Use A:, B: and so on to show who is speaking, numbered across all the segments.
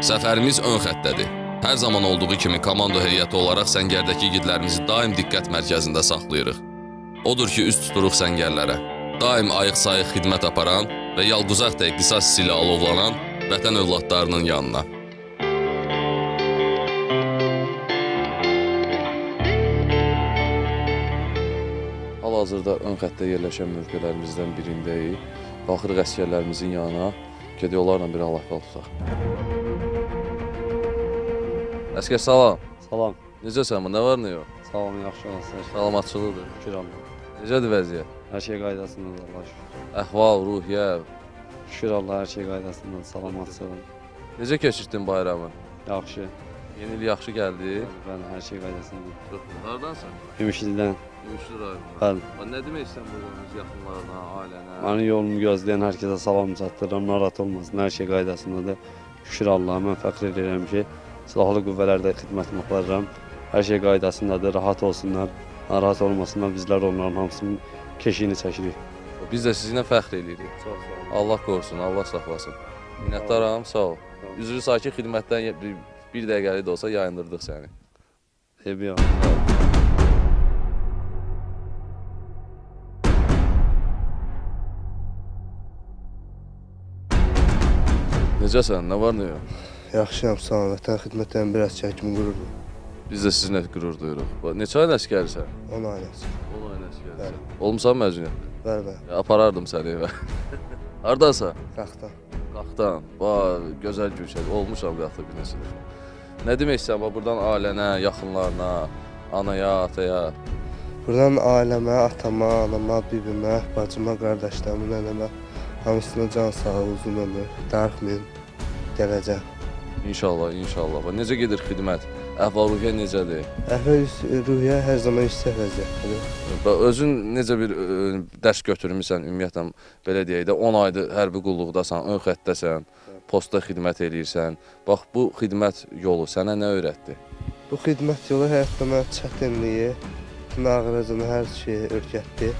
A: Səfərimiz ön xəttədir. Hər zaman olduğu kimi komando heyəti olaraq səngərdəki igidlərimizi daim diqqət mərkəzində saxlayırıq. Odur ki, üz tuturuq səngərlərə. Daim ayıq-sayıq xidmət aparan və yalquzaq tək qisas hissi ilə alovlanan vətən övladlarının yanına.
B: Hal-hazırda ön xəttdə yerləşən mövqelərimizdən birindəyik. Baxırıq əsgərlərimizin yanına, gedək onlarla bir hal-əhval tutaq. Əsgər salam.
C: Salam.
B: Necəsən? Nə var nə yox?
C: Salam, yaxşı olasın.
B: Salamatçılıqdır.
C: Şükür Allah.
B: Necədir vəziyyət?
C: Hər şey qaydasındadır, Allah'a şükür.
B: Əhval, ruhiyyə.
C: Şükür Allah, hər şey qaydasındadır. Salamatçılıq.
B: Necə keçirdin bayramı?
C: Yaxşı.
B: Yeni il yaxşı gəldi.
C: Bəli, hər şey qaydasındadır.
B: Hardansan?
C: Ümüşlüdən.
B: Ümüşlü rayonundan.
C: Bəli.
B: Nə demək istəyirsən buradan öz yaxınlarına, ailənə?
C: Mənim yolumu gözləyən hər kəsə salam çatdırıram. Narahat olmasın, hər şey qaydasındadır. Şükür Allaha, mən fəxr edirəm ki, silahlı qüvvələrdə xidmətimi aparıram. Hər şey qaydasındadır, rahat olsunlar. Narahat olmasınlar, bizlər onların hamısının keşiyini çəkirik.
B: Biz də sizinlə fəxr eləyirik.
C: Çox sağ olun.
B: Allah qorusun, Allah saxlasın. Minnətdaram, sağ ol. Üzrü sakit xidmətdən bir dəqiqəlik də olsa yayındırdıq səni.
C: Eybi yox.
B: Necəsən? Nə var nə yox?
D: Yaxşıyam, sağ ol. Vətən xidmətdən bir əsgər kimi qürur duyuram.
B: Biz də sizinlə qürur duyuruq. Bax, neçə ayın əsgərisən?
D: 10 ayın əsgər.
B: 10 ayın əsgərisən. Olmusan məzuniyyətdə?
D: Bəli, bəli.
B: Aparardım səni evə. Hardansan?
D: Qaxdan.
B: Qaxdan. Vay, gözəl Gülşən. Olmuşam Qaxda bir neçə dəfə. Nə demək istəyirsən bax burdan ailənə, yaxınlarına, anaya, ataya?
D: Buradan ailəmə, atama, anama, bibimə, bacıma, qardaşlarıma, nənəmə hamısına can sağlığı, uzun ömür. Darıxmayın. Gələcəm.
B: İnşallah, inşallah. Bax, necə gedir xidmət? Əhval-ruhiyyə necədir?
D: Əhval-ruhiyyə hər zaman yüksək vəziyyətdədir.
B: Bax, özün necə bir dərs götürmüsən ümumiyyətlə belə deyək də 10 aydır hərbi qulluqdasan, ön xəttəsən, postda xidmət eləyirsən. Bax bu xidmət yolu sənə nə öyrətdi?
D: Bu xidmət yolu həyatda mənə çətinliyi, bütün ağrıcını, hər şeyi öyrətdi.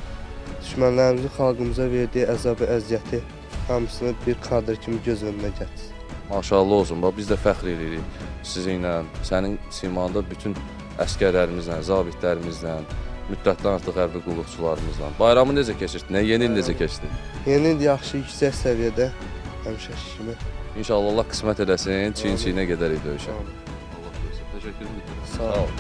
D: Düşmənlərimizin xalqımıza verdiyi əzabı, əziyyəti hamısını bir kadr kimi göz önünə gətirdi.
B: Maşallah olsun. Bax biz də fəxr eləyirik sizinlə, sənin simanda bütün əskərlərimizlə, zabitlərimizlə, müddətdən artıq hərbi qulluqçularımızla. Bayramı necə keçirdin? Yeni il necə keçdi?
D: Yeni il yaxşı, yüksək səviyyədə həmişəki kimi.
B: İnşallah Allah qismət eləsin, çiyin-çiyinə gedərik döyüşə.
D: Amin.
B: Allah qorusun. Təşəkkür edirəm.
D: Sağ ol.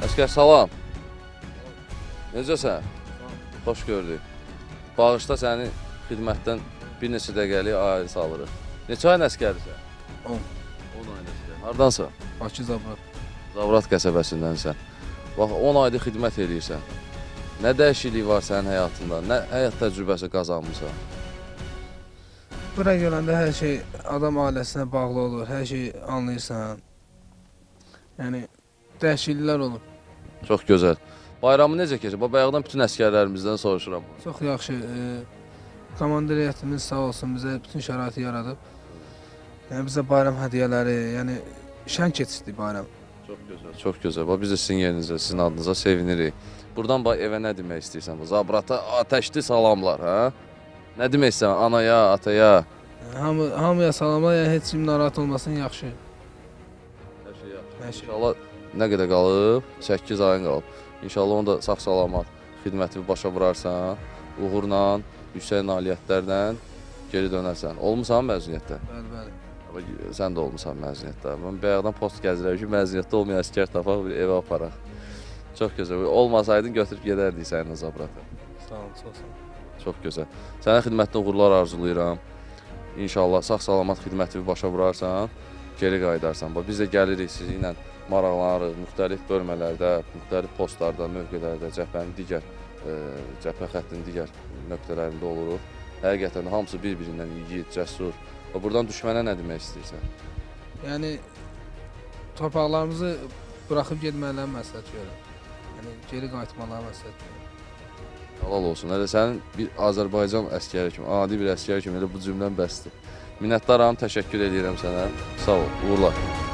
B: Əskər salam. Necəsən? Xoş gördük. Bağışla səni xidmətdən bir neçə dəqiqəlik ayrı salırıq. Neçə ayın əskərisən?
E: 10.
B: 10 ayın əskəri. Hardansan?
E: Bakı Zabrat.
B: Zavrat qəsəbəsindənsən. Bax 10 aydır xidmət eləyirsən. Nə dəyişiklik var sənin həyatında? Nə həyat təcrübəsi qazanmısan?
E: Bura gələndə hər şey adam ailəsinə bağlı olur, hər şeyi anlayırsan. Yəni dəyişikliklər olub.
B: Çox gözəl. Bayramı necə keçir? Bax bayaqdan bütün əskərlərimizdən soruşuram.
E: Çox yaxşı. Komandir heyətimiz sağ olsun bizə bütün şəraiti yaradıb. Yəni bizə bayram hədiyyələri, yəni şən keçirdik bayram.
B: Çox gözəl. Çox gözəl. Bax biz də sizin yerinizə, sizin adınıza sevinirik. Burdan bax evə nə demək istəyirsən? Bu Zabrata atəşli salamlar, hə? Nə demək istəyirsən anaya, ataya?
E: Hamı hamıya salamlar, yəni heç kim narahat olmasın, yaxşı.
B: Hər şey yaxşı.
E: Hər şey.
B: İnşallah nə qədər qalıb? 8 ayın qalıb. İnşallah onu da sağ-salamat xidməti başa vurarsan, uğurla, yüksək nailiyyətlərlə geri dönərsən. Olmusan məzuniyyətdə?
E: Bəli, bəli.
B: Amma sən də olmusan məzuniyyətdə. Mən bayaqdan post gəzirəm ki, məzuniyyətdə olmayan əsgər tapaq, bir evə aparaq. Çox gözəl. Olmasaydın götürüb gedərdik səninlə Zabrata.
E: Sağ olun, çox sağ olun.
B: Çox gözəl. Sənə xidmətdə uğurlar arzulayıram. İnşallah sağ-salamat xidmətini başa vurarsan, geri qayıdarsan. Bax biz də gəlirik sizinlə maraqlanarıq müxtəlif bölmələrdə, müxtəlif postlarda, mövqelərdə, cəbhənin digər cəbhə xəttinin digər nöqtələrində oluruq. Həqiqətən də hamısı bir-birindən igid, cəsur. Və burdan düşmənə nə demək istəyirsən?
E: Yəni torpaqlarımızı buraxıb getmələrini məsləhət görürəm. Yəni geri qayıtmalarını məsləhət görürəm.
B: Halal olsun. Hələ sənin bir Azərbaycan əskəri kimi, adi bir əskər kimi elə bu cümlən bəsdir. Minnətdaram, təşəkkür edirəm sənə. Sağ ol, uğurlar.